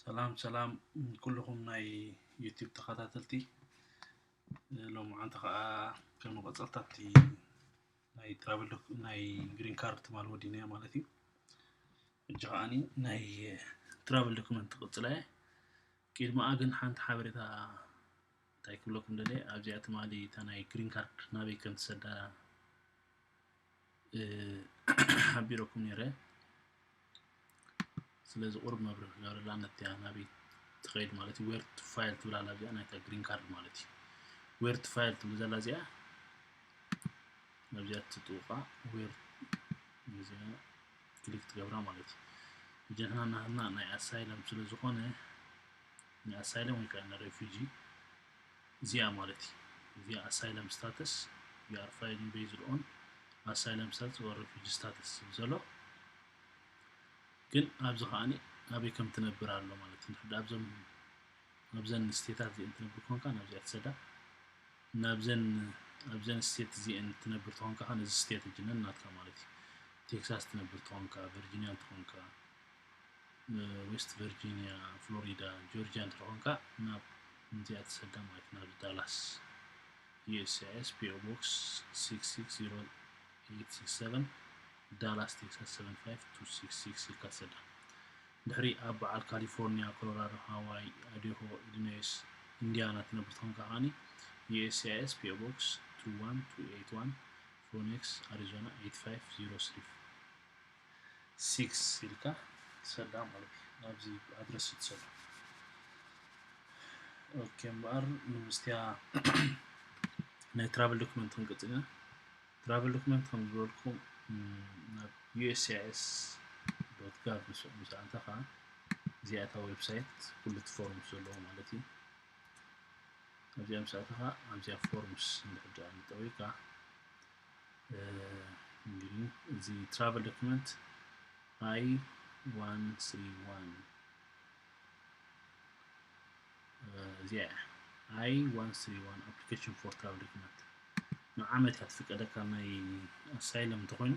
ሰላም ሰላም ኩልኹም ናይ ዩቲዩብ ተኸታተልቲ። ሎምዓንቲ ከዓ ከም መቐፀልታ እቲ ናይ ትራቨል ዶክ-፣ ናይ ግሪን ካርድ ትማል ወዲናያ ማለት እዩ። ሕጂ ከዓኒ ናይ ትራቨል ዶክመንት ትቕፅላ እየ። ቅድሚኣ ግን ሓንቲ ሓበሬታ እንታይ ክብለኩም ደልየ፣ ኣብዚኣ ትማሊ እታ ናይ ግሪን ካርድ ናበይ ከም ትሰዳ፣ እ፣ ሓቢረኩም ነይረ። ስለዚ ቁሩብ መብርሂ ክገብረላ ነትያ ናበይ ትኸይድ ማለት እዩ። ዌር ቱ ፋይል ትብላ ኣላ እዚኣ ናይታ ግሪን ካርድ ማለት እዩ። ዌር ቱ ፋይል ትብል ዘላ እዚኣ ኣብዚኣ ትጥውቓ ዌር እዚኣ ክሊክ ትገብራ ማለት እዩ። እጀትና ናትና ናይ ኣሳይለም ስለ ዝኾነ ናይ ኣሳይለም ወይ ከዓ ናይ ሬፊጂ እዚኣ ማለት እዩ። እዚኣ ኣሳይለም ስታተስ you are filing based on asylum status or refugee status ዝብል ዘሎ ግን ኣብዚ ከዓኒ ኣበይ ከም ትነብር ኣሎ ማለት እዩ። እንድሕር ኣብዞም ኣብዘን ስቴታት እዚአን ትነብር ኮንካ ናብዚኣ ትሰዳ ናብዘን ኣብዘን ስቴት እዚአን ትነብር ተኾንካ ከ ነዚ ስቴት እጅነን ናትካ ማለት እዩ። ቴክሳስ ትነብር ተኾንካ፣ ቨርጂኒያ እንተኾንካ፣ ዌስት ቨርጂኒያ፣ ፍሎሪዳ፣ ጆርጂያ እንተኾንካ ናብ እዚኣ ትሰዳ ማለት እዩ፣ ናብ ዳላስ ዩኤስሲኣይኤስ ፒኦ ቦክስ ሲክስ ሲክስ ዚሮ ኤይት ሲክስ ሰቨን ዳላስ ቴክሳስ ሰቨን ፋይቭ ቱ ሲክስ ሲክስ ኢልካ ትሰዳ። ድሕሪ ኣብ በዓል ካሊፎርኒያ፣ ኮሎራዶ፣ ሃዋይ፣ ኣዴሆ፣ ኢሊኖይስ፣ ኢንዲያና ትነብር ተኾንካ ከዓኒ ዩኤስሲኣይኤስ ፒኦ ቦክስ ቱ ዋን ቱ ኤይት ዋን ፎኒክስ ኣሪዞና ኤይት ፋይቭ ዚሮ ስሪ ሲክስ ኢልካ ትሰዳ ማለት እዩ። ናብዚ ኣድረስ እዩ ትሰዳ። ኦኬ እምበኣር ንምስትያ ናይ ትራቨል ዶክመንት ክንቅጽል ኢና። ትራቨል ዶክመንት ከም ዝበልኩም ናብ ዩኤስሲኣይኤስ ዶት ጋቭ ምስ ኣተኻ እዚኣ እታ ዌብሳይት ኩሉ እቲ ፎርምስ ዘለዎ ማለት እዩ። ኣብዚኣ ምስ ኣተኻ ኣብዚኣ ፎርምስ እንድሕር ደኣ ጠዊቕካ እንግዲህ እዚ ትራቨል ዶክመንት ኣይ ዋን ስሪ ዋን እዚኣ ኣይ ዋን ስሪ ዋን ኣፕሊኬሽን ፎር ትራቨል ዶክመንት ንዓመት እያ ትፍቀደካ። ናይ ኣሳይለም እንተኾይኑ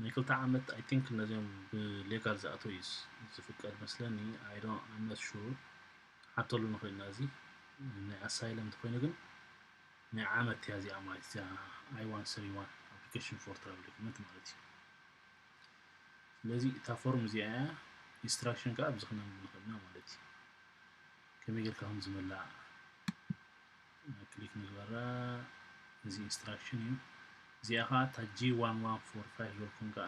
ናይ ክልተ ዓመት ኣይ ቲንክ ነዚኦም ብሌጋል ዝኣተው እዩ ዝፍቀድ መስለኒ። ኣይ ዶንት ኣም ኖት ሹር ሓተሉ ንኽእል ኢና። እዚ ናይ ኣሳይለም እንተኾይኑ ግን ናይ ዓመት እያ እዚኣ ማለት እዚኣ ኣይ ዋን ስሪ ዋን ኣፕሊኬሽን ፎር ትራቨል ዶክመንት ማለት እዩ። ስለዚ እታ ፎርም እዚኣ እያ ኢንስትራክሽን ከዓ ኣብዚ ክነንብ ንኽእል ኢና ማለት እዩ። ከመይ ጌርካ ከም ዝምላእ ክሊክ ንግበራ። እዚ ኢንስትራክሽን እዩ። እዚኣ ከዓ እታ ጂ ዋን ዋን ፎር ፋይቭ ዝበልኩም ከዓ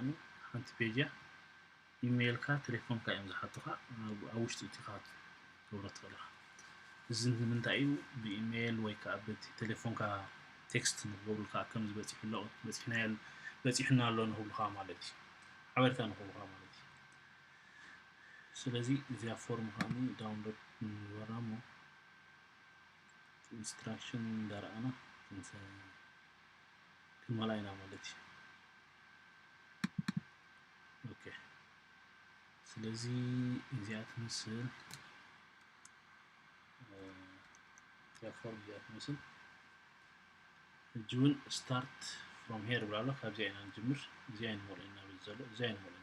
ሓንቲ ፔጅ እያ። ኢሜይልካ ቴሌፎንካ እዮም ዝሓቱኻ። ኣብ ውሽጢ እቲኻ ክትገብሮ ትኽእል ኢኻ። እዚ ንምንታይ እዩ? ብኢሜይል ወይ ከዓ በቲ ቴሌፎንካ ቴክስት ንክገብሩልካ ከም ዝበፂሑ ኣሎ በፂሕናዮ በፂሑና ኣሎ ንክብሉኻ ማለት እዩ። ሓበሬታ ንክብሉኻ ማለት እዩ። ስለዚ እዚኣ ፎርም ከዓኒ ዳውንሎድ ንግበራ እሞ ኢንስትራክሽን እንዳረኣና ክንመላ ኢና ማለት እዩ። ኦኬ ስለዚ እዚኣ ትመስል እዚኣ ፎርም እዚኣ ትመስል። ሕጂ እውን start from here ብላ ኣሎ። ካብዚኣ ኢና ንጅምር። እዚኣ ይንመልኦ ኢና ብል ዘሎ እዚኣ ይንመልኦ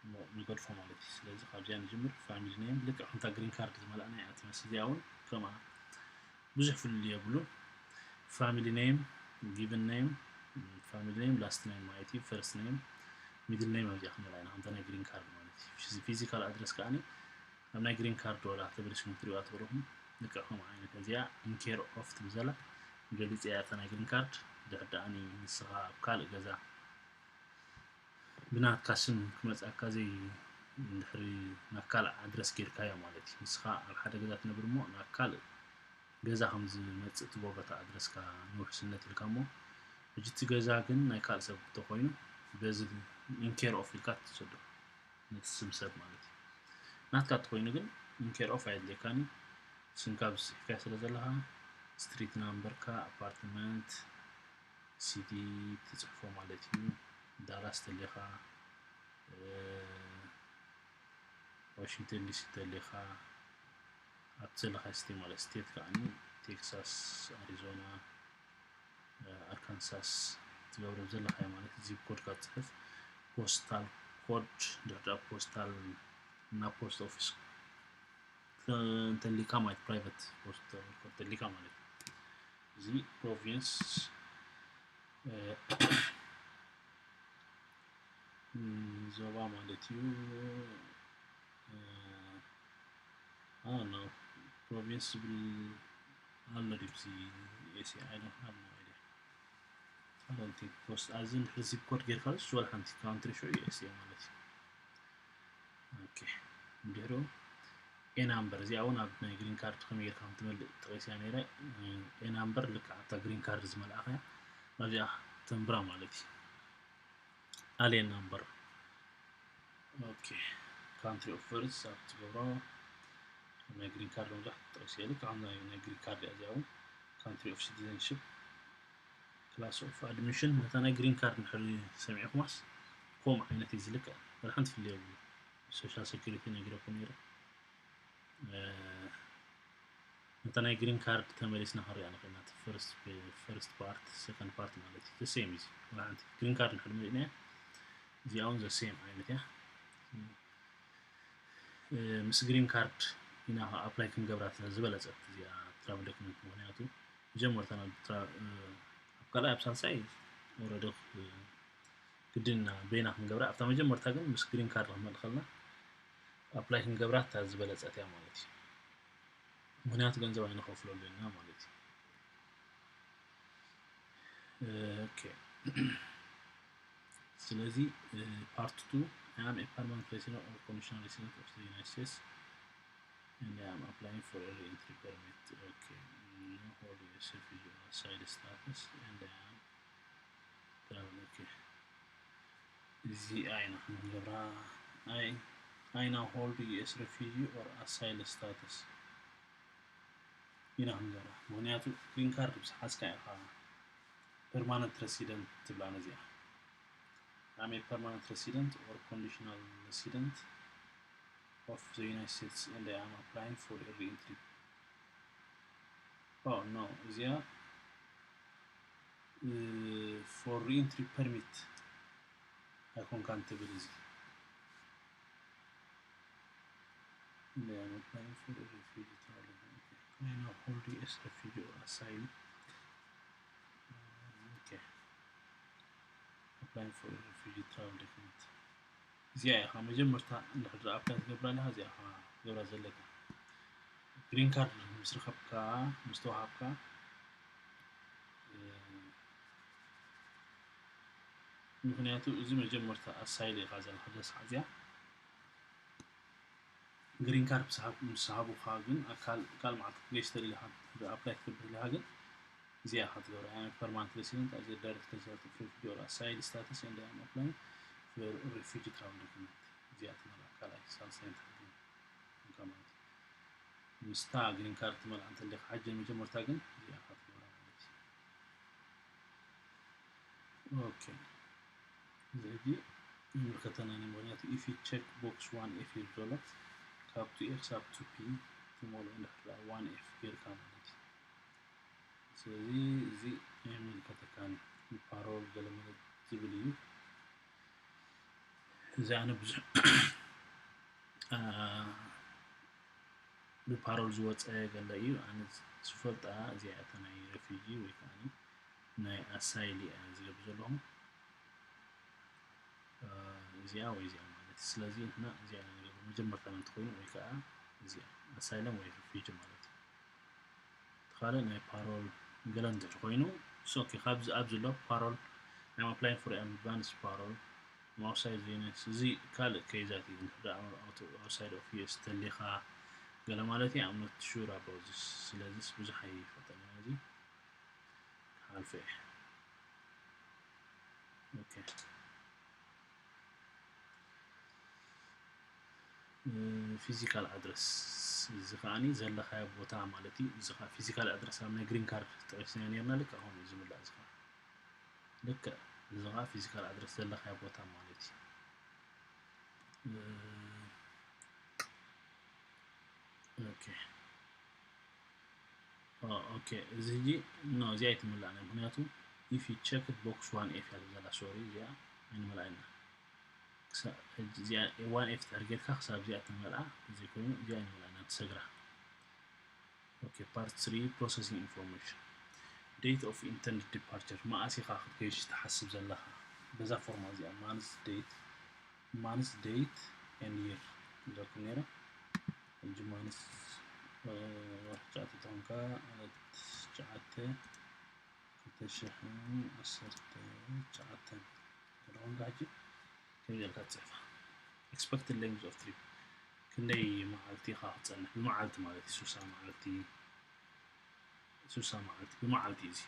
ኢና ንገድፎ ማለት እዩ። ስለዚ ካብዚኣ ንጅምር። ፋሚሊ ኔም ልክዕ ከምታ ግሪን ካርድ ዝመላእና እያ ትመስል። እዚኣ እውን ከምኣ ብዙሕ ፍልልይ የብሉን። ፋሚሊ ኔም፣ ጊቭን ኔም፣ ፋሚሊ ኔም፣ ላስት ኔም ማለት እዩ። ፈርስት ኔም፣ ሚድል ኔም ኣብዚኣ ክንመላ ኢና ከምታ ናይ ግሪን ካርድ ማለት እዩ። እዚ ፊዚካል ኣድረስ ከዓኒ ኣብ ናይ ግሪን ካርድ ዋላ ተበሊስኩም ክትሪእዋ ትኽእሉ ኢኹም። ልክዕ ከምኡ ዓይነት እዚኣ ኢን ኬር ኦፍ ትብል ዘላ ገሊፀ እያ እታ ናይ ግሪን ካርድ። ድሕር ደኣኒ ንስኻ ኣብ ካልእ ገዛ ብናትካ ስም ክመፅኣካ ዘይ እንድሕሪ ናብ ካልእ ኣድረስ ጌርካዮ ማለት እዩ። ንስኻ ኣብ ሓደ ገዛ ትነብር እሞ ናብ ካልእ ገዛ ከም ዝመፅእ ትቦ በታ ኣድረስካ ንውሕስነት ኢልካ እሞ ሕጂ እቲ ገዛ ግን ናይ ካልእ ሰብ እንተኾይኑ በዚ ኢን ኬር ኦፍ ኢልካ ትሰዶ ነቲ ስም ሰብ ማለት እዩ። ናትካ እንተኾይኑ ግን ኢን ኬር ኦፍ ኣየድልየካን እዩ። ስምካ ኣብዚ ፅሒፍካዮ ስለ ዘለኻ ስትሪት ናምበርካ ኣፓርትመንት ሲቲ ትፅሕፎ ማለት እዩ። ዳላስ ተሊኻ ዋሽንግተን ዲሲ ተሊኻ ኣብቲ ዘለኻ ስቴት ማለት ስቴት ከዓኒ ቴክሳስ ኣሪዞና ኣርካንሳስ ትገብሮ ዘለኻ ማለት ዚፕ ኮድካ ትፅሕፍ ፖስታል ኮድ ድሕዳ ፖስታል ናብ ፖስት ኦፊስ እንተሊካ ማለት ፕራይቨት ፖስት እንተሊካ ማለት እዩ። እዚ ፕሮቪንስ ዞባ ማለት እዩ። ፕሮቪንስ ዝብል ኣሎ ድዩ? ኤስኤ ኣይደንት ሃቭ ኖ ኣይዲያ። ፖስት ኣዚ እንድሕር ዚፕ ኮድ ጌርካ ዝወል ሓንቲ ካንትሪ ሽዑ እዩ ኤስኤ ማለት እዩ። ኦኬ፣ እንድሕሩ ኤ ናምበር እዚኣ እውን ኣብ ናይ ግሪን ካርድ ከመይ ጌርካ ከምትመልእ ተጠቂስያ ነይረ። ኤ ናምበር ልክዕ ኣብታ ግሪን ካርድ ዝመልኣኸያ ኣብዚኣ ተንብራ ማለት እዩ። ኣልየን ናምበር። ኦኬ፣ ካንትሪ ኦፍ በርዝ ኣብ ትገብሮ ናይ ግሪን ካርድ መብዛሕትኡ ተጠቂሱ የለ። ካብ ናይ ናይ ግሪን ካርድ እያ እዚኣ እውን። ካንትሪ ኦፍ ሲቲዘንሽፕ፣ ክላስ ኦፍ ኣድሚሽን፣ ነታ ናይ ግሪን ካርድ እንድሕር ሰሚዕኩማስ ከምኡ ዓይነት እዩ ዝልክዕ። ወላ ሓንቲ ፍልልይ የብሉ። ሶሻል ሴኩሪቲ ነጊረኩም ነይረ። ነታ ናይ ግሪን ካርድ ተመሊስና ክንሪኣ ንኽእል ኢና። ፈርስት ፓርት ሰከንድ ፓርት ማለት እዩ። ሴም እዩ። ግሪን ካርድ እንድሕር መሊእናያ እዚኣ እውን ዘሴም ዓይነት እያ። ምስ ግሪን ካርድ ኢና ኣፕላይ ክንገብራ ዝበለፀት እዚኣ ትራቭል ዶክመንት። ምክንያቱ መጀመርታ ኣብ ካልኣይ ኣብ ሳልሳይ ወረደ ግድና በይና ክንገብራ። ኣብታ መጀመርታ ግን ምስ ግሪን ካርድ ክንመልእ ከለና ኣፕላይ ክንገብራ እታ ዝበለፀት እያ ማለት እዩ። ምክንያቱ ገንዘብ ኣይንኸፍለሉ ኢና ማለት እዩ። ኦኬ፣ ስለዚ ፓርት ቱ፣ I am a permanent resident or conditional resident of the United States and I am applying for a re-entry permit. Okay, no hold U S refugee or asylum status and I am travel. Okay, እዚኣ ኢና ክንገብራ። I I now hold U S refugee or asylum status ኢና ክንገብራ። ምክንያቱ ግሪን ካርድ ምስ ሓዝካ ኢኻ ፐርማነንት ረሲደንት ትብላ ነዚኣ። I am a permanent resident or conditional resident of the United States and I am applying for a re-entry. Oh no, እዚኣ for re-entry permit ኣይኮንካን ትብል። እዚ I am applying for a refugee travel. Okay, I now hold U S refugee or asylum. Okay, applying for a refugee travel document. እዚኣ ኢኻ መጀመርታ እንድሕር ኣፕላይ ትገብራ ኣለኻ፣ እዚኣ ኢኻ ትገብራ ዘለካ። ግሪን ካርድ ምስ ረኸብካ፣ ምስ ተዋሃብካ፣ ምክንያቱ እዚ መጀመርታ ኣሳይል ኢኻ ዘለኻ፣ እዛ ሰዓት እዚኣ ግሪን ካርድ ምስ ሃቡኻ ግን፣ ኣካል ካልእ መዓልቲ ክትገይሽ ተደሊኻ፣ ኣፕላይ ክትገብር ተደሊኻ ግን እዚኣ ኢኻ ትገብራ። I am permanent resident as a direct result of refugee or asylum status and I am applying for refugee travel document። እዚኣ ትመልኣ ካልኣይ ሳልሳይ እንተሃልዩ ኮንካ ማለት እዩ። ምስታ ግሪን ካርድ ትመልኣ እንተሊኻ፣ ሓጂ መጀመርታ ግን እዚኣ ኢኻ ትገብራ ማለት እዩ። ኦኬ፣ እዚ ሕጂ ይምልከተና እዩ። ምክንያቱ if you check box one F እዩ ዘሎ፣ ካብ two X ኣብ two P ትመልኦ እንድሕር ደኣ one F ጌርካ ማለት እዩ። ስለዚ እዚ ኣይምልከተካን እዩ። ፓሮል ገለ ማለት ዝብል እዩ። እዚ ኣነ ብዙሕ፣ አ፣ ብፓሮል ዝወፀ ገለ እዩ። ኣነ ዝፈልጣ እዚኣ እታ ናይ ሬፊጂ ወይ ከዓ ናይ ኣሳይል እያ ዝገብር ዘለኹ። አ፣ እዚኣ ወይ እዚኣ ማለት እዩ። ስለዚ ንሕና እዚኣ ኢና ንገብር። መጀመርታ እንተኾይኑ ወይ ከዓ እዚኣ ኣሳይለም ወይ ሬፊጂ ማለት እዩ። እቲ ካልእ ናይ ፓሮል ገለ እንድሕር ኮይኑ፣ it's okay። ካብዚ ኣብዚ ዘሎ ፓሮል፣ I'm applying for advance parole፣ I'm outside the United States፣ እዚ ካልእ ኬዛት እዩ። እንድሕር ደኣ out-፣ outside of U S ተሊኻ ገለ ማለት እዩ። I'm not sure about this። ስለዚስ ብዙሕ ኣይፈልጦን እየ፣ እዚ ክሓልፎ እየ። ኦኬ። ፊዚካል ኣድረስ፣ እዚ ከዓኒ ዘለኻዮ ቦታ ማለት እዩ። እዚ ከዓ ፊዚካል ኣድረስ ኣብ ናይ ግሪን ካርድ ጠቂስናዮ ነርና፣ ልክዕ ከምኡ እዩ ዝምላእ። እዚ ከዓ ልክዕ፣ እዚ ከዓ ፊዚካል ኣድረስ ዘለኻዮ ቦታ ማለት እዩ። እ፣ ኦኬ። ኦ፣ ኦኬ፣ እዚ ሕጂ፣ ኖ፣ እዚኣ ኣይትምላእን እያ። ምክንያቱ if you check box one F እያ ዘላ፣ ሶሪ፣ እዚኣ ኣይንመልኣን ኢና። እዚኣ ዋን ኤፍ ድሕር ጌርካ ክሳብ እዚኣ ትመልኣ፣ ዘይኮይኑ እዚኣ ይመልኣና ትሰግራ። Okay, part three, processing information. Date of intended departure. መዓስ ኢኻ ክትገይሽ ትሓስብ ዘለኻ? በዛ ፎርማ እዚኣ፣ month, date, month, date and year ዝበልኩም ነይረ። ሕጂ month፣ ወርሒ ትሽዓተ ተኾንካ፣ ዕለት ትሽዓተ፣ ክልተ ሽሕን ዓሰርተ ትሽዓተን ተኾንካ፣ ሕጂ ከምዚ ኢልካ ትጽሕፋ። Expected length of trip፣ ክንደይ መዓልቲ ኢኻ ክትጸንሕ? ብመዓልቲ ማለት እዩ፣ ስሳ መዓልቲ፣ ስሳ መዓልቲ፣ ብመዓልቲ እዩ እዚ።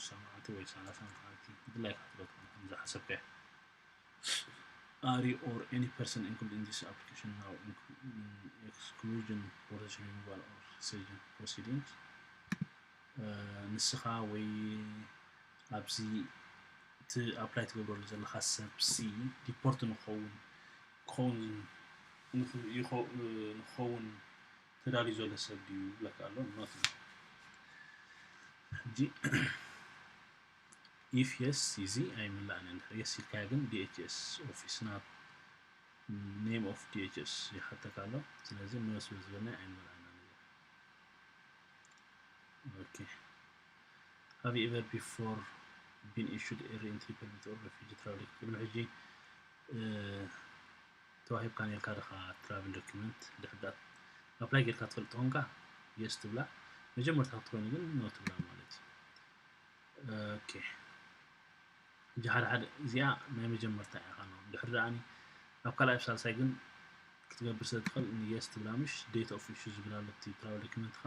ስሳ መዓልቲ ወይ ሰላሳ መዓልቲ፣ ብድላይካ ክትረትቦ ከም ዝሓሰብካዮ። Are you or any person included in this application now in exclusion for the removal or cessation proceedings? ንስኻ ወይ ኣብዚ እቲ ኣፕላይ ትገብረሉ ዘለኻ ሰብ ሲ ዲፖርት ንኸውን ክኸውን ንኽ-፣ ይኸው-፣ ንኸውን ተዳልዩ ዘሎ ሰብ ድዩ ይብለካ ኣሎ። ኖት ነው። ሕጂ ኢፍ የስ እዚ ኣይምላእን። እንድሕር የስ ኢልካዮ ግን ዲ ኤች ኤስ ኦፊስ ናብ ኔም ኦፍ ዲ ኤች ኤስ ይሓተካ ኣሎ። ስለዚ ኖ ስለ ዝበልና ኣይንመልኣን። ኦኬ። Have you ever before been issued a re-entry permit or refugee travel? ቅድሚ ሕጂ ተዋሂብካ ነርካ ድኻ ትራቭል ዶኪመንት? ድሕር ኣፕላይ ጌርካ ትፈልጥ ተኾንካ የስ ትብላ፣ መጀመርታ ክትኮይኑ ግን ኖ ትብላ ማለት እዩ። ኦኬ። ሕጂ ሓደ ሓደ እዚኣ ናይ መጀመርታ ኢኻ ነው። ድሕሪ ደኣኒ ኣብ ካልኣይ ኣብ ሳልሳይ ግን ክትገብር ስለ ትኽእል ንየስ ትብላ፣ ምሽ ዴት ኦፍ ኢሹ ዝብል ኣሎ እቲ ትራቭል ዶኪመንትኻ።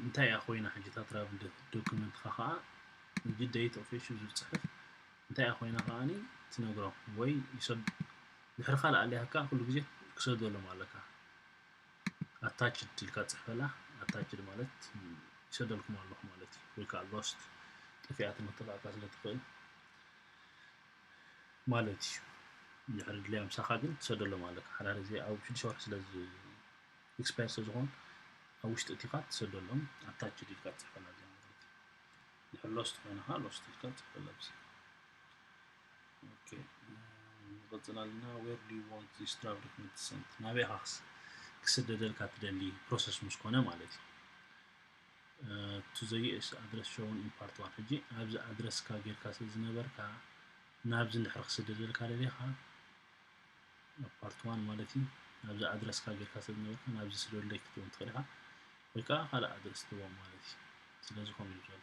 እንታይ እያ ኮይና ሕጂ እታ ትራቭል ዶኪመንትኻ ከዓ፣ ሕጂ ዴት ኦፍ ኢሹ ዝብል ፅሕፍ እንታይ እያ ኮይና ከዓኒ ትነግሮ ወይ ይሰድ-፣ ድሕሪ ካልእ ኣሊያካ ኩሉ ግዜ ክሰደሎም ኣለካ። ኣታችድ ኢልካ ጽሕፈላ። ኣታችድ ማለት ይሰደልኩም ኣለኹ ማለት እዩ፣ ወይ ከዓ ሎስት፣ ጠፊኣትኒ ክትጠፍኣካ ስለ ትኽእል ማለት እዩ። ድሕሪ ድልያ ምሳኻ ግን ትሰደሎም ኣለካ። ሓደ ሓደ ግዜ ኣብ ሽዱሽተ ወርሒ ስለ ዝ-፣ ኤክስፓየር ስለ ዝኾን ኣብ ውሽጢ እቲኻ ትሰደሎም። ኣታችድ ኢልካ ትጽሕፈላ እዚኣ ማለት እዩ። ድሕሪ ሎስት ኮይና ከዓ ሎስት ኢልካ ትጽሕፈላ ኣብዚ። ኦኬ፣ ንቐጽል ኣለና። Where do you want this travel document to send? ናበይ ኢኻ ክስ-፣ ክስደደልካ ትደሊ? ፕሮሰስ ምስ ኮነ ማለት እዩ። To the U S address shown in part one። ሕጂ ኣብዚ ኣድረስካ ጌርካ ስለ ዝነበርካ ናብዚ እንድሕር ክስደደልካ ደሊኻ፣ ኣብ ፓርት ዋን ማለት እዩ። ናብዚ ኣድረስካ ጌርካ ስለ ዝነበርካ ናብዚ ስደደለይ ክትብሎም ትኽእል ኢኻ፣ ወይ ከዓ ካልእ ኣድረስ ትህቦም ማለት እዩ። ስለዚ ከምኡ እዩ ዘሎ።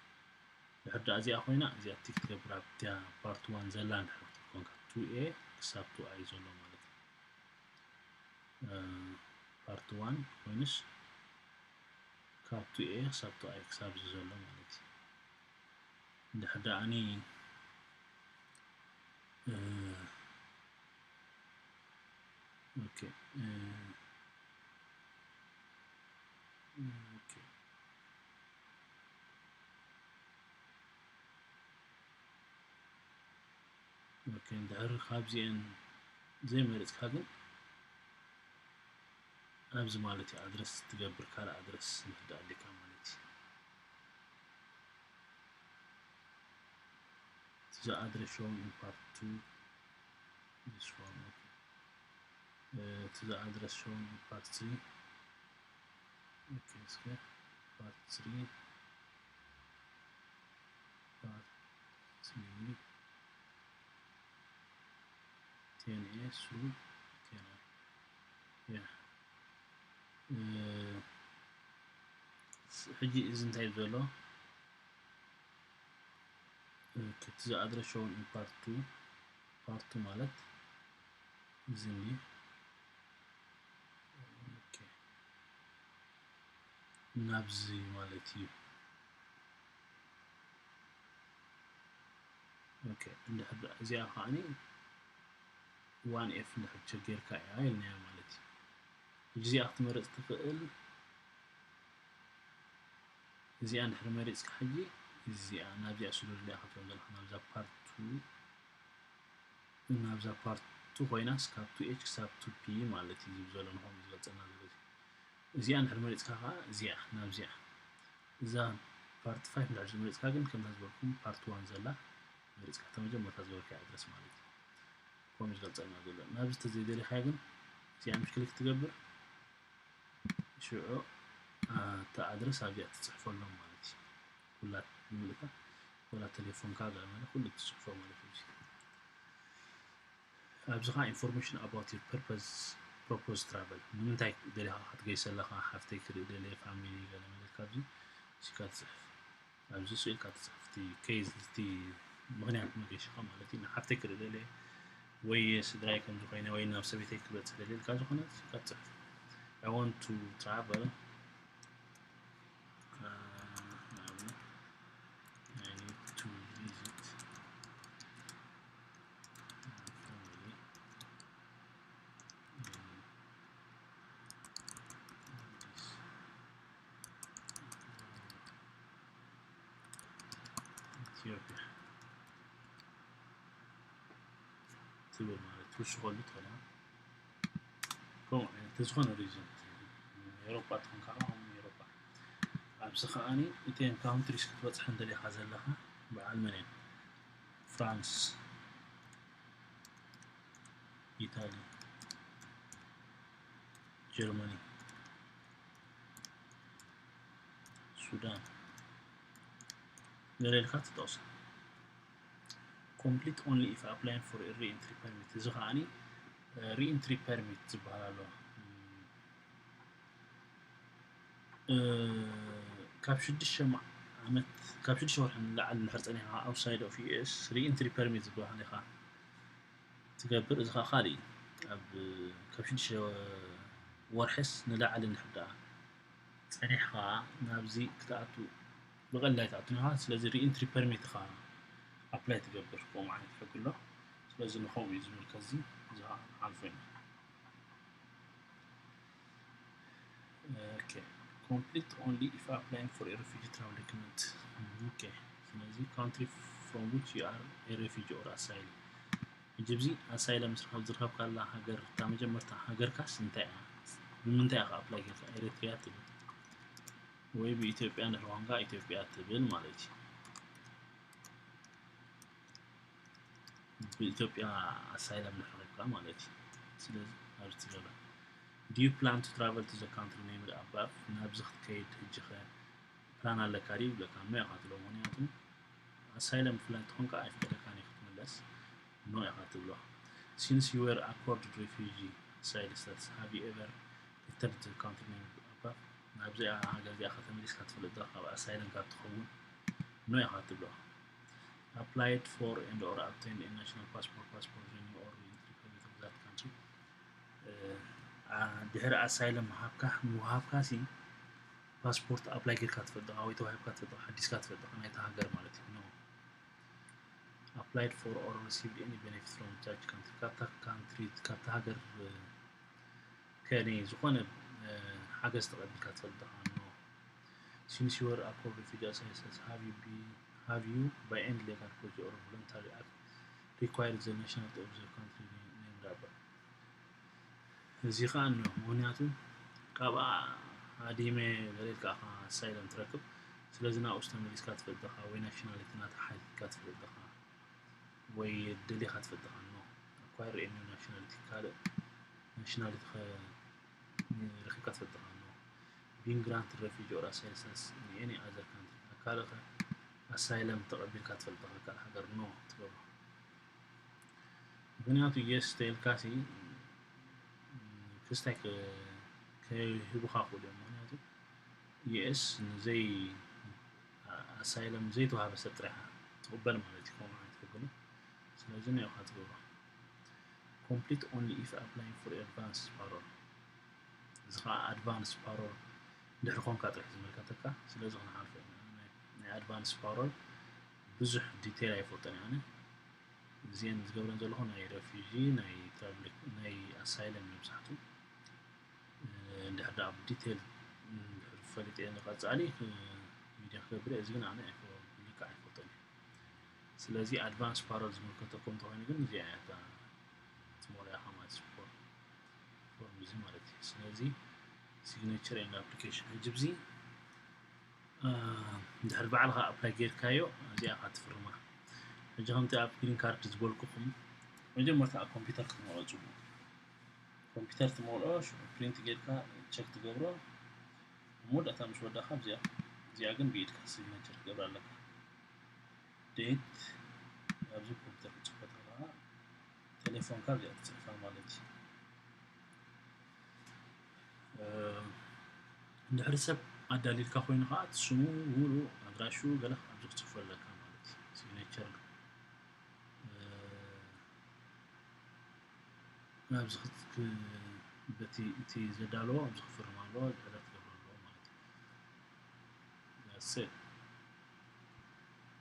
ድሕር ደኣ እዚኣ ኮይና፣ እዚኣ ቲክ ትገብር ኣብታ ፓርት ዋን ዘላ እንድሕር ክትብል ኮንካ፣ ቱ ኤ ክሳብ ቱ ኣይ ዘሎ ማለት እዩ። እ፣ ፓርት ዋን ኮይኑስ ካብ ቱ ኤ ክሳብ ቱ ኣይ ክሳብ እዚ ዘሎ ማለት እዩ። እንድሕር ደኣኒ፣ እ፣ ኦኬ፣ እ፣ ኦኬ። ኦኬ፣ እንድሕር ካብዚኤን ዘይመረጽካ ግን ኣብዚ ማለት እዩ ኣድረስ ትገብር፣ ካልእ ኣድረስ ንኽዳእ ኣሊካ ማለት እዩ። To the address shown in part two, this one, okay. Uh, to the address shown in part three. Okay, እስከ part three, part three, ten A through ten I. Yeah. Uh, ሕጂ እዚ እንታይ እዩ ዘሎ? ኦኬ፣ እቲ ዝኣድረስ ሾውን ኢን ፓርት ቱ፣ ፓርት ቱ ማለት እዚ እንዲ። ኦኬ፣ ናብዚ ማለት እዩ። ኦኬ፣ እንድሕር እዚኣ ከዓኒ ዋን ኤፍ እንድሕር ቸጌርካ እያ ኢልናያ ማለት እዩ። ሕጂ እዚኣ ክትመርጽ ትኽእል። እዚኣ እንድሕር መሪጽካ ሕጂ እዚኣ ናብዚኣ ስሉል እያ ክትብል ዘለኻ፣ ናብዛ ፓርት ቱ፣ ናብዛ ፓርት ቱ ኮይናስ ካብ ቱ ኤች ክሳብ ቱ ፒ ማለት እዩ ዝብል ዘሎ ንኸምኡ ዝገልጸልና ዘሎ እዚ። እዚኣ እንድሕር መሪጽካ ከዓ እዚኣ ናብዚኣ፣ እዛ ፓርት ፋይቭ እንድሕር መሪጽካ ግን ከምታ ዝበልኩም ፓርት ዋን ዘላ መሪፅካ እታ መጀመርታ ዝገበርካያ ኣድረስ ማለት እዩ። ከምኡ ዝገልፀልና ዘሎ ናብዚ ተዘይደሊኻዮ ግን እዚኣ ምሽ ክሊክ ትገብር ሽዑ እታ ኣድረስ ኣብዚኣ ትፅሕፈሎም ማለት እዩ። ኩላ ምልእታ ወላ ቴሌፎንካ ገለ ማለት ኩሉ ትፅሕፎ ማለት እዩ። ኣብዚ ከዓ information about your purpose proposed travel ንምንታይ ደሊኻ ክትገይስ ዘለኻ ሓፍተይ ክርኢ ደልየ ፋሚሊ ገለ ማለት ካብዚ ሲካ ትፅሕፍ ኣብዚ ስእልካ ትፅሕፍ እቲ ኬዝ እቲ ምክንያት መገሽኻ ማለት እዩ ንሓፍተይ ክርኢ ደልየ ወይ ስድራይ ከም ዝኾይነ ወይ ናብ ሰበይተይ ክበፅሕ ደልየ ኢልካ ዝኾነ ሲካ ትፅሕፍ I want to travel uh, I need to visit family in ኢትዮጵያ ትብል ማለት ትውስኸሉ ትኽእል ከምኡ ዓይነት ዝኾነ ሪጅን ኤሮፓ ትኾን ከዓ ኤሮፓ ኣብዚ ከዓኒ እተን ካውንትሪስ ክትበፅሐን ደሊኻ ዘለኻ በዓል መን እየን ፍራንስ ኢታሊ ጀርመኒ ሱዳን ገለ ኢልካ ትጠቕሶ complete only if applying for re-entry permit እዚ ከዓኒ re-entry permit ዝበሃል ኣሎ ካብ ሽዱሽተ ዓመት ካብ ሽዱሽተ ወርሒ ንላዕሊ እንድሕር ፀኒሕካ outside of US re-entry permit ዝበሃል ኢኻ ትገብር እዚ ከዓ ካልእ እዩ ኣብ ካብ ሽዱሽተ ወርሕስ ንላዕሊ እንድሕር ደኣ ፀኒሕካ ናብዚ ክትኣቱ ብቐላይ ትኣቱ ኢኻ ስለዚ re-entry permit ኢኻ apply ትገብር ከምኡ ዓይነት ሕጊ ኣሎ ስለዚ ንኸምኡ እዩ ዝምልከት እዚ እዚ ከዓ ንሓልፎ ኢና okay complete only if applying for a refugee travel document okay ስለዚ country from which you are a refugee or asylum ሕጂ ኣብዚ asylum ዝረኸብካላ ሃገር እታ መጀመርታ ሃገርካስ እንታይ እያ ብምንታይ ኢኻ apply ጌርካ ኤሪትሪያ ትብል ወይ ብኢትዮጵያ ንሕዋንካ ኢትዮጵያ ትብል ማለት እዩ ብኢትዮጵያ asylum ንሕረካ ማለት እዩ ስለዚ ኣብዚ ትገባ do you plan to travel to the country named above ናብዚ ክትከይድ ሕጂ ኸ plan ኣለካ ድዩ ይብለካ no ኢኻ ትብሎ ምክንያቱ asylum ብፍላይ እንተኾንካ ኣይፍቀደካን እዩ ክትምለስ no ኢኻ ትብሎ since you were accorded refugee asylum status have you ever returned to the country named above ናብዚኣ ሃገር እዚኣ ከተመሊስካ ትፈልጥ ዶ ካብ asylum ካብ ትኸውን no ኢኻ ትብሎ applied for and or obtained a national passport passport renew or entry permit of that country ድሕሪ asylum ምሃብካ ምሃብካ ሲ passport apply ጌርካ ትፈልጥ ወይ ተዋሂብካ ትፈልጥ ሓዲስካ ትፈልጥ ናይታ ሃገር ማለት እዩ no applied for or received any benefit from such country ካብታ country ካብታ ሃገር ከኒ ዝኾነ ሓገዝ ተቐቢልካ ትፈልጥ no since you were accorded refugee status have you be have you by any legal process or voluntary act required the nationality of the country named above እዚ ከዓ no ምክንያቱ ካብኣ ሃዲመ ገለ ኢልካ ኢኻ asylum ትረክብ ስለዚ ናብኡ ተመሊስካ ትፈልጥ ኢኻ ወይ nationality ናታ ሓቲትካ ትፈልጥ ኢኻ ወይ ደሊኻ ትፈልጥ ኢኻ no acquire a new nationality ካልእ nationality ረኺብካ ትፈልጥ ኢኻ no being granted refugee or asylum status in any other country ኣብ ካልእ asylum ተቐቢልካ ትፈልጥ ኢኻ ካልእ ሃገር no ትገብሮ ምክንያቱ yes ተይልካ ሲ ክስታይ ከይህቡኻ ክእሉ እዮም ምክንያቱ US ንዘይ asylum ዘይተዋሃበ ሰብ ጥራሕ ትቕበል ማለት እዩ ከምኡ ዓይነት ሕግሉ ስለዚ no ኢኻ ትገብሮ complete only if applying for advance parole እዚ ከዓ advance parole ድሕሪ ኮንካ ጥራሕ ዝምልከተካ ስለዚ ክንሓልፎ ናይ advance parole ብዙሕ detail ኣይፈልጦን ኣነ እዚአን ዝገብረን ዘለኹ ናይ refugee ናይ travel ናይ asylum መብዛሕቱ እንድሕር ደኣ ብ detail እንድሕር ፈሊጠ ንቐፃሊ video ክገብር እዚ ግን ኣነ ልክዕ ኣይፈልጦን እዩ ስለዚ advance parole ዝምልከተኩም እንተኾይኑ ግን እዚኣ እያ ትመልእያ ማለት form እዚ ማለት እዩ ስለዚ signature and application ሕጂ ብዚ እንድሕር ባዕልኻ apply ጌርካዮ እዚኣ ካ ትፍርማ ሕጂ ከምቲ ኣብ ግሪን ካርድ ዝበልኩኹም መጀመርታ ኣብ ኮምፒውተር ክትመልኦ ጽቡቕ። ኮምፒውተር ትመልኦ፣ ሽዑ ፕሪንት ጌርካ ቸክ ትገብሮ። ኣብ መወዳእታ ምስ ወዳእካ ኣብዚኣ፣ እዚኣ ግን ብኢድካ ሲግነቸር ክትገብራ ኣለካ። ዴት ኣብዚ ኮምፒውተር ክትጽሕፎ ተለኻ ቴሌፎንካ ኣብዚኣ ትጽሕፋ ማለት እዩ። እ፣ እንድሕሪ ሰብ ኣዳሊልካ ኮይኑ ከዓ እቲ ስሙ፣ ሙሉ ኣድራሹ ገለ ኣብዚ ክትጽፎ ኣለካ ማለት እዩ። ሲግኔቸር ዶ ኣብዚ ክት-፣ ክ-፣ በቲ እቲ ዘዳለዎ ኣብዚ ክፍርም ኣለዎ፣ ድሕረት ክገብሮ ኣለዎ ማለት እዩ። That's it።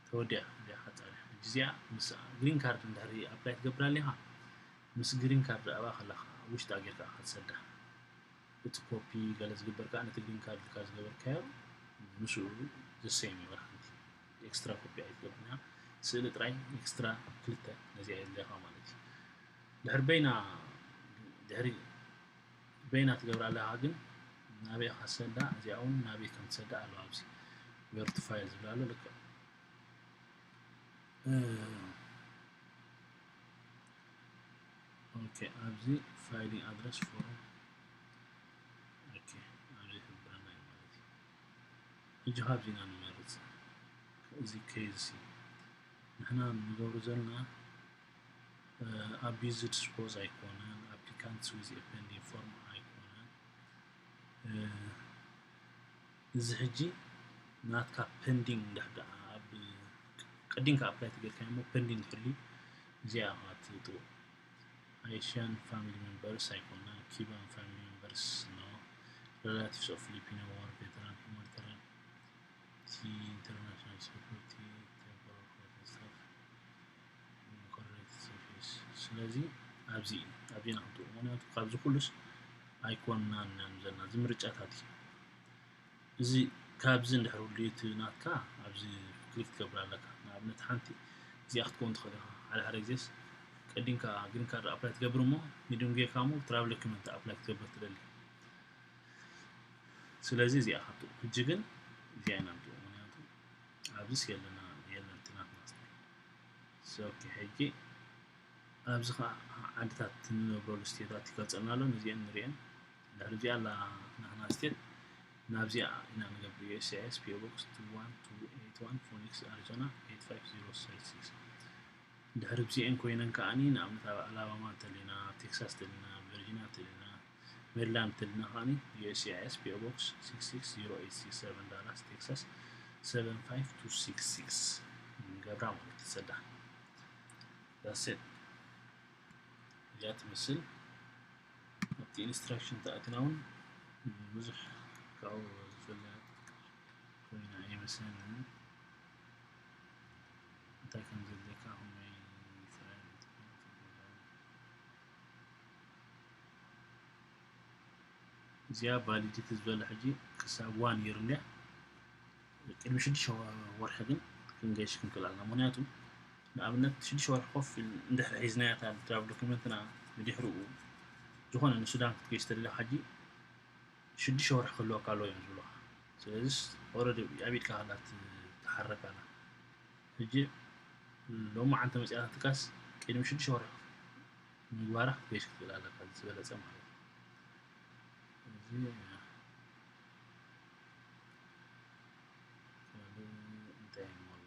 ተወዲኣ እዚኣ ሓጻሪ። ሕጂ እዚኣ ምስ ግሪን ካርድ እንድሕሪ ኣፕላይ ትገብር ኣሊኻ፣ ምስ ግሪን ካርድ ኣብኣ ከለኻ ውሽጣ ጌርካ ኢኻ ትሰዳ። እቲ ኮፒ ገለ ዝግበር ከኣ ነቲ ግሪን ካርድ ኢልካ ዝገበርካዮ ምስኡ ዘሰይም እዩ። ወላ ሓንቲ ኤክስትራ ኮፒ ኣይትገብርን ኢኻ። ስእሊ ጥራይ ኤክስትራ ክልተ ነዚኣ የድልየካ ማለት እዩ። ድሕሪ በይና፣ ድሕሪ በይና ትገብራ ኣለኻ፣ ግን ናበይ ኢኻ ትሰዳ፣ እዚኣ እውን ናበይ ከም ትሰዳ ኣለዋ ኣብዚ where to file ዝብል ኣሎ። ልክዕ። እ፣ ኦኬ፣ ኣብዚ ፋይሊንግ ኣድረስ ፎርም፣ ኦኬ፣ ኣብዚ ይሕብረና እዩ ማለት እዩ። ሕጂ ካብዚ ኢና ንመርጽ። እዚ ኬዝ እዚ ንሕና ንገብሮ ዘለና፣ እ፣ ኣቢዩዝድ ስፖዝ ኣይኮነን፣ ኣፕሊካንትስ ዊዝ ኤ ፔንዲንግ ፎርም ኣይኮነን። እ፣ እዚ ሕጂ ናትካ ፔንዲንግ እንድሕር ደኣ ኣብ ቀዲምካ ኣፕላይ ተገይርካ እሞ ፔንዲንግ ትሕሉ እዚኣ ኢኻ ትጥውቕ። Haitian family members ኣይኮነን፣ Cuban family members no፣ relatives of Filipino war veteran፣ humanitarian፣ international support፣ temporary staff፣ correct service። ስለዚ ኣብዚ እዩ፣ ኣብዚ ኢና ክንጥውቕ። ምኽንያቱ ካብዚ ኩሉስ ኣይኮንናን ኢና ዘለና፣ እዚ ምርጫታት እዩ። እዚ ካብዚ እንድሕር ህልዩ እቲ ናትካ ኣብዚ ክሊክ ትገብር ኣለካ። ንኣብነት ሓንቲ እዚኣ ክትከውን ትኽእል ኢኻ። ሓደ ሓደ ግዜስ ቀዲምካ ግሪን ካርድ ኣፕላይ ትገብር እሞ ሚድም ጌርካ እሞ ትራቭል ዶክመንት ኣፕላይ ክትገብር ትደሊ። ስለዚ እዚኣ ካብቲ ሕጂ ግን እዚኣ ኢና ንጥውቕ፣ ምኽንያቱ ኣብዚስ የለና፣ የለን እቲ ናትና ስታይ። So፣ ኦኬ፣ ሕጂ ኣብዚ ኸዓ ዓድታት እንነብረሉ ስቴታት ይገልጸልና ኣሎ። ነዚአን ንሪአን። ድሕሪ እዚኣ ኣላ ናትና ስቴት፣ ናብዚኣ ኢና ንገብር። ዩ ኤስ ሲ ኣይ ኤስ፣ ፒ ኦ ቦክስ ቱ ዋን ቱ ኤይት ዋን፣ ፎኒክስ ኣሪዞና ኤይት ፋይቭ ዜሮ ስሪ ሲክስ። ድሕሪ እዚአን ኮይነን ከዓኒ፣ ንኣብነት ኣብ ኣላባማ እንተሊና፣ ኣብ ቴክሳስ እንተሊና፣ ቨርጂኒያ እንተሊና፣ ሜሪላንድ እንተሊና ከዓኒ፣ ዩ ኤስ ሲ ኣይ ኤስ፣ ፒ ኦ ቦክስ ሲክስ ሲክስ ዜሮ ኤይት ሲክስ ሰቨን፣ ዳላስ ቴክሳስ ሰቨን ፋይቭ ቱ ሲክስ ሲክስ ንገብራ ማለት ትሰዳ። That's it። እዚኣ ትመስል። ኣብቲ ኢንስትራክሽን ተኣቲና እውን ብዙሕ ካብኡ ዝፍለ ኮይና ኣይመስለንን። እንታይ ከም ዘድልየካ፣ ከመይ ፋይል፣ እዚኣ ቫሊዲቲ ዝበላ ሕጂ ክሳብ ዋን ይር እንድያ። ቅድሚ ሽዱሽተ ወርሒ ግን ክንገይሽ ክንክእል ኣለና። ምኽንያቱ ንኣብነት ሽዱሽተ ወርሒ ኮፍ ኢል-፣ እንድሕር ሒዝናያ እታ ድራፍት ዶክመንትና ብድሕሪኡ ዝኾነ ንሱዳን ክትገይሽ ተደሊኻ ሕጂ ሽዱሽተ ወርሒ ክህልወካ ኣለዎ እዮም ዝብሉኻ። ስለዚስ ኦረዲ ኣብ ኢድካ ኣላ፣ ትሓርረካ ኣላ። ሕጂ ሎማዓንቲ መፂኣትካስ ቅድሚ ሽዱሽተ ወርሒ ምግባራ ክትገይሽ ክትክእል ኣለካ፣ ዝበለፀ ማለት እዩ። እዚ ካልእ እንታይ እሞ ኣሎ?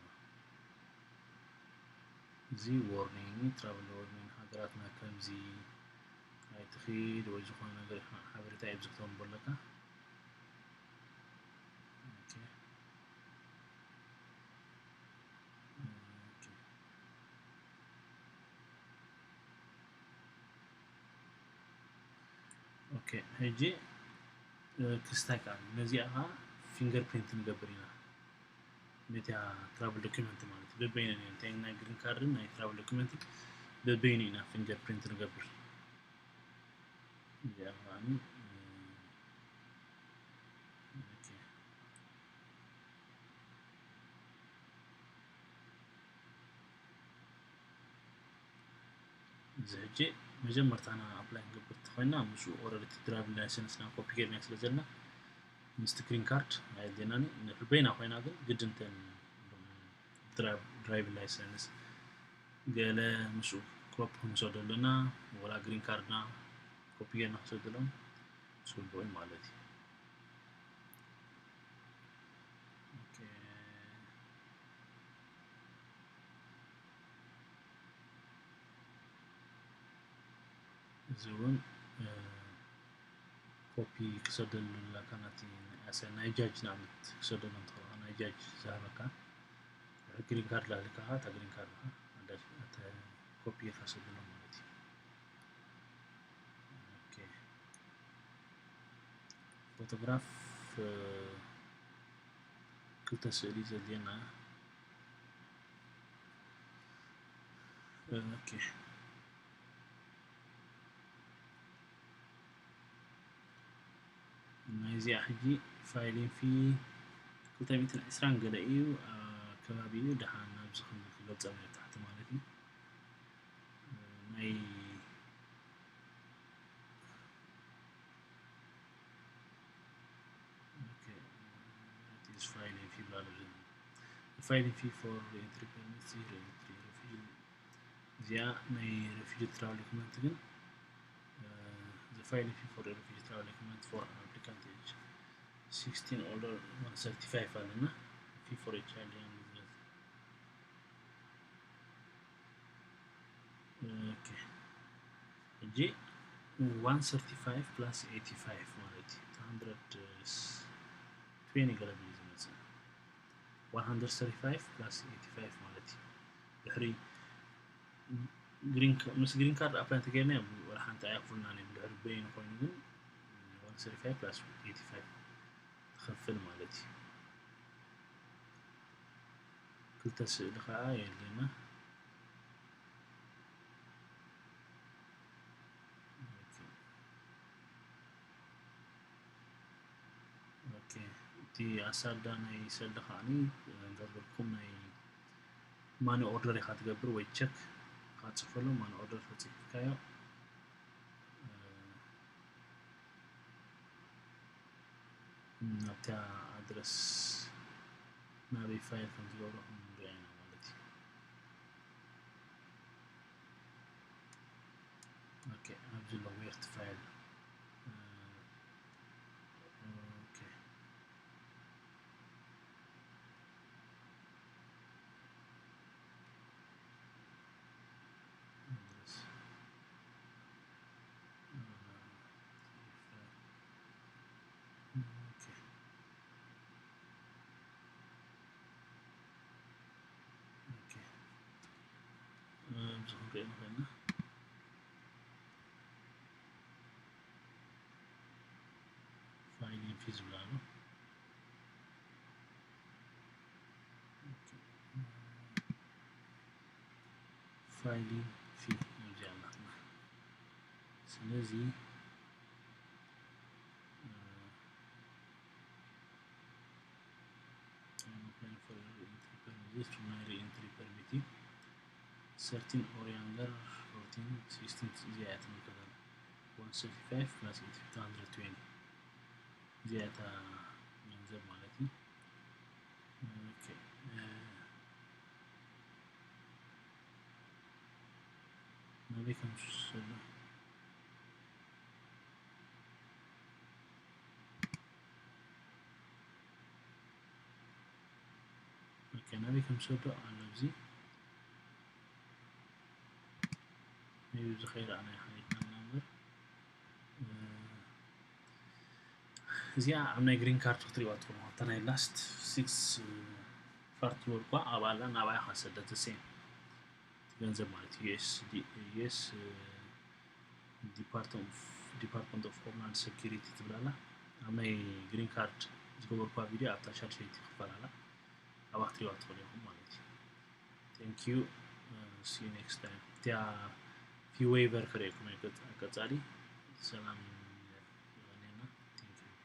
እዚ ዋርኒንግ፣ ትራቭል ዋርኒንግ፣ ሃገራትና ከምዚ ኣይትኺድ ወይ ዝኾነ ነገር ሓበሬታ እዩ ዝህብ ኣለካ። ኦኬ። ኦኬ። ኦኬ፣ ሕጂ፣ እ፣ ክስታይ ከኣ ነዚኣ ከኣ ፊንገር ፕሪንት ንገብር ኢና። ነቲኣ ትራቭል ዶክመንት ማለት እዩ። በበይነን እየን፣ እተን ናይ ግሪን ካርድን ናይ ትራቭል ዶክመንትን በበይኑ ኢና ፊንገር ፕሪንት ንገብር። እዚኣ ከኣ፣ እ፣ ኦኬ። እዚ ሕጂ መጀመርታና ኣፕላይ ክንገብር ተኾይና፣ ምስኡ ኦረዲ እቲ ድራይቪንግ ላይሰንስና ኮፒ ጌርና ስለ ዘለና፣ ምስቲ ግሪን ካርድ ኣየድልየናን እዩ። ንሕበይና ኮይና ግን ግድን እተን ድራይቭ-፣ ድራይቪንግ ላይሰንስ፣ ገለ ምስኡ ኮፒ ክንሰደሉ ኣለና፣ ወላ ግሪን ካርድና ኮፒ ጌርና ክሰደሎም ጽቡቕ እዩ ማለት እዩ። ኦኬ። እዚ እውን ኮፒ ክሰደሉ ኣለካ፣ ናቲ ናይ ጃጅ ንኣብነት ክሰደሉ እንተኾንካ፣ ናይ ጃጅ ዝሃበካ ግሪን ካርድ ላልካ፣ እታ ግሪን ካርድ ኮፒ ጌርካ ሰደሎም ማለት እዩ። ኦኬ። ፎቶግራፍ ክልተ ስእሊ ዘድልየና። ኦኬ። ናይዚኣ ሕጂ ፋይሊንግ ፊ ክልተ ሚእትን ዕስራን ገለ እዩ፣ ከባቢ እዩ። ደሓን ናብዚ ክገልጸና እዩ፣ ታሕቲ ማለት እዩ። ናይ ፋይሊንግ ፊ ብላለ ፋይሊንግ ፊ ፎር ሪኤንትሪ ፐርሚት፣ ሪኤንትሪ ሬፊጂ፣ እዚኣ ናይ ሬፊጂ ትራቭል ዶክመንት ግን the filing fee for the refugee travel document for an applicant age sixteen older one thirty-five ኣለና። Fee for a child young ሕጂ one thirty-five plus eighty-five ማለት እዩ፣ two hundred twenty ገለ ብዩ ዝመፅእ። One hundred thirty-five plus eighty-five ማለት እዩ። ድሕሪ ምስ ግሪን ካርድ ኣፕላይ እንተገይርና ወላ ሓንቲ ኣይኣክፍሉናን እዮም። ድሕሪ በይኑ ኮይኑ ግን one thirty-five plus eighty-five ትኸፍል ማለት እዩ። ክልተ ስእሊ ከዓ የድልየና። ኦኬ፣ እቲ ኣሳዳ ናይ ሰልዲ ከዓኒ እንተዝበልኩም ናይ ማኒ ኦርደር ኢኻ ትገብር ወይ ቸክ ኢኻ ትፅሕፈሎም። ማኒ ኦርደር ተፅሒፍካዮ ናብታ ኣድረስ ናበይ ፋይል ከም ዝገብሮ ክንሪኣ ኢና ማለት እዩ። ኦኬ፣ ኣብዚ ኣሎ ዌር ቱ ፋይል። ኦኬ፣ ኣብዚ ክንሪኦ ንኽእል ኢና። ፋይሊንግ ፊ ዝብል ኣሎ። ፋይሊንግ ፊ ኣብዚ ኣላትና። ስለዚ ናይ ሪኢንትሪ ፐርሚት thirteen or younger, fourteen, sixteen እዚኣ እያ ትምልከተና። One thirty-five plus eighty-five, two hundred twenty እዚኣ እታ ገንዘብ ማለት እዩ። ኦኬ፣ ናበይ ከም ዝወስድ ኦኬ፣ ናበይ ከም ዝሰዶ ኣሎ ኣብዚ ሜቢ ዝኸይድ ኣነ ሓሊፍና እምበር እዚኣ ኣብ ናይ ግሪን ካርድ ክትሪእዋ ትኽእሉ። ኣብታ ናይ ላስት ሲክስ ፓርት ዝበልኳ ኣብኣ ኣላ፣ ናብኣ ኢኻ ሰደት ሴም ገንዘብ ማለት እዩ። ዩኤስ ዲፓርትመንት ኦፍ ሆምላንድ ሴኩሪቲ ትብል ኣላ። ኣብ ናይ ግሪን ካርድ ዝገበርኳ ቪድዮ ኣብታ ሻድሸይቲ ክፋል ኣላ፣ ኣብኣ ክትሪእዋ ትኽእሉ ኢኹም ማለት እዩ። Thank you, see you next time። እቲኣ ፊ ዌይቨር ክርእየኩም እየ ቀፃሊ። ሰላም።